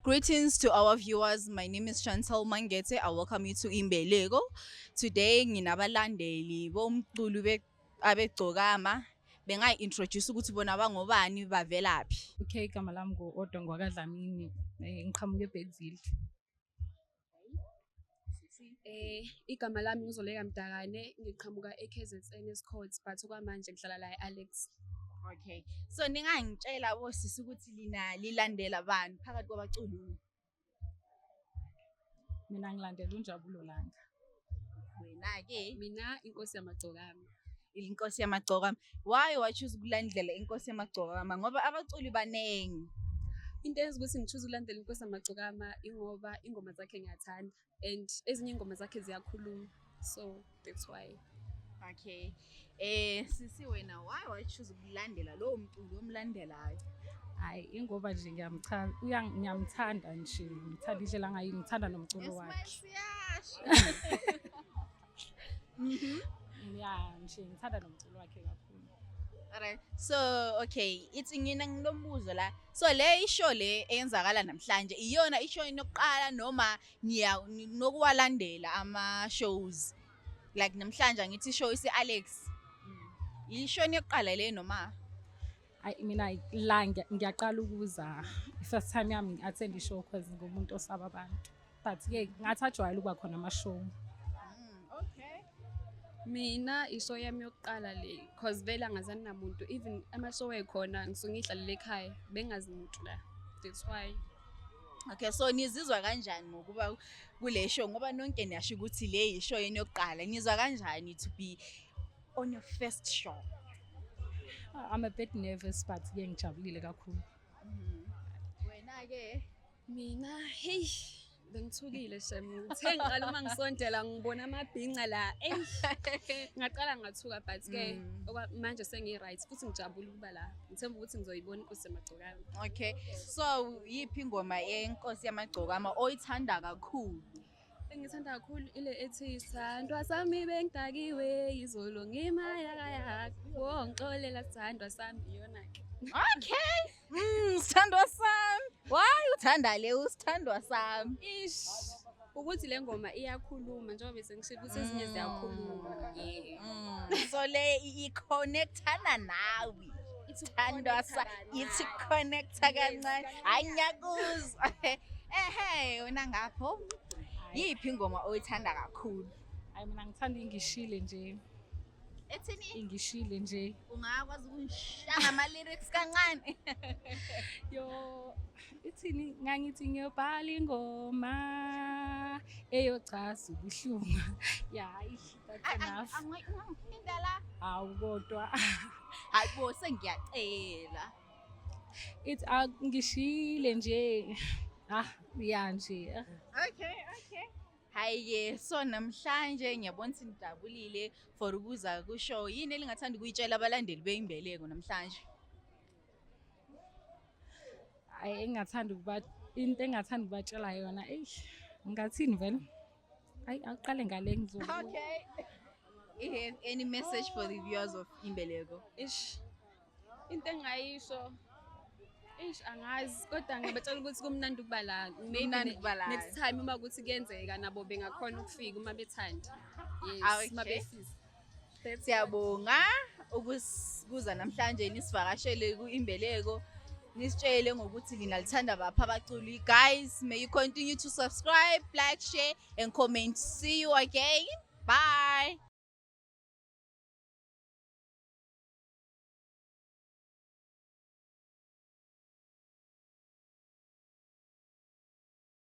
Greetings to our viewers. My name is Chantal Mangete. I welcome you to Imbeleko. Today nginabalandeli bomculo abegcokama bengayi-introduce ukuthi bona bangobani, bavelaphi. Okay, igama lami ngu-Odwa ngwakaDlamini, ngiqhamuka eBergville. Igama lami nguZoleka Mdakane, ngiqhamuka e-KZN Estcourt, but okwamanje ngihlala la e-Alex. Okay. So ningangitshela bosisi ukuthi lina lilandela bani phakathi kwabaculi? Mina ngilandela uNjabulo Langa. Wena-ke? Mina Inkosi Yamagcokama. Inkosi Yamagcokama. Why wa-choose ukulandela Inkosi Yamagcokama? Ngoba abaculi baningi. Into eyenza ukuthi ngi-choose ukulandela Inkosi Yamagcokama ingoba ingoma zakhe ngiyathanda and ezinye ingoma zakhe ziyakhuluma. So that's why. Okay. Sisi, wena why wa-choose ukulandela lowo mculo omlandelayo? Hhayi, ingoba nje ngiyamthanda nje, ngithanda indlela angayo, ngithanda nomculo wakhe. Siyasho. Ya nje, ngithanda nomculo wakhe kakhulu. Alright. So okay, ithi ngina nginombuzo la. So le ishow le eyenzakala namhlanje iyona ishow inokuqala noma niya nokuwalandela ama shows? Like namhlanje ngithi show isi Alex. Ishow yokuqala le noma? Hayi, mina la ngiyaqala ukuza, i-first time yami ngi-attend i-show 'cause ngumuntu osaba abantu. But-ke ngathi ajwayele ukuba khona ama-show. Okay. Mina ishow yami yokuqala le 'cause vele angazani namuntu, even ama-show ekhona ngisuke ngihlalele ekhaya, bengazi muntu la. That's why. Okay, so nizizwa kanjani ngokuba kule show, ngoba nonke niyasho ukuthi le ishow yenu yokuqala? Nizwa kanjani to be on your first show? I'm a bit nervous, but-ke ngijabulile kakhulu. Wena ke? Mina, hey, bengithukile shem. Ngithe ngiqala uma ngisondela ngibona amabhinca la. Ey. Ngaqala ngathuka, but ke manje sengi-right futhi ngijabule ukuba la. Ngithemba ukuthi ngizoyibona Inkosi Yamagcokama. Okay. So yiphi ingoma yeNkosi Yamagcokama oyithanda kakhulu? Engithanda kakhulu ile ethi, "Sithandwa sami, bengidakiwe izolo, ngimayakayaka. Wongixolela sithandwa sami." Iyona ke. Okay. Sithandwa sami. Why uthanda le usithandwa sami? Ish. Ukuthi le ngoma iyakhuluma, njengoba bese ngishilo ukuthi ezinye ziyakhuluma. Yeah. So le i-connectana nawe. Sithandwa sa ithi connecta kancane. Hayi, ngiyakuzwa. Ehe, wena ngapho. Yiphi ingoma oyithanda kakhulu? Hayi, mina ngithanda "Ingishile Nje". Ethini? "Ingishile Nje". Ungakwazi ukungishaya ama lyrics kancane? Yo, ithini? Ngangithi ngiyobhala ingoma eyochaza ubuhlungu. Ya, hayi, that's enough. Angiphinda la. Hawu kodwa. Hayi bo, sengiyacela. Ithi "Ngishile nje". Ah, ya nje. Okay. Hayi ke, so namhlanje ngiyabona ukuthi nijabulile for ukuza kushow. Yini elingathanda ukuyitshela abalandeli beImbeleko namhlanje? Hayi, engingathanda ukuba into engingathanda ukubatshela yona, eyi, ngingathini vele? Hayi, aqale ngale, ngizo. Okay. You have any message for the viewers of Imbeleko? Ish. Into engayisho, ish, angazi, kodwa ngingabatshela ukuthi kumnandi ukuba la. Maybe Kumnandi ukuba la. Next time uma kuthi kuyenzeka nabo bengakhona ukufika uma bethanda. Yes, uma befisa. Siyabonga ukuza namhlanje nisivakashele ku-Imbeleko, nisitshele ngokuthi nina lithanda baphi abaculi. Guys, may you continue to subscribe, like, share and comment. See you again. Bye.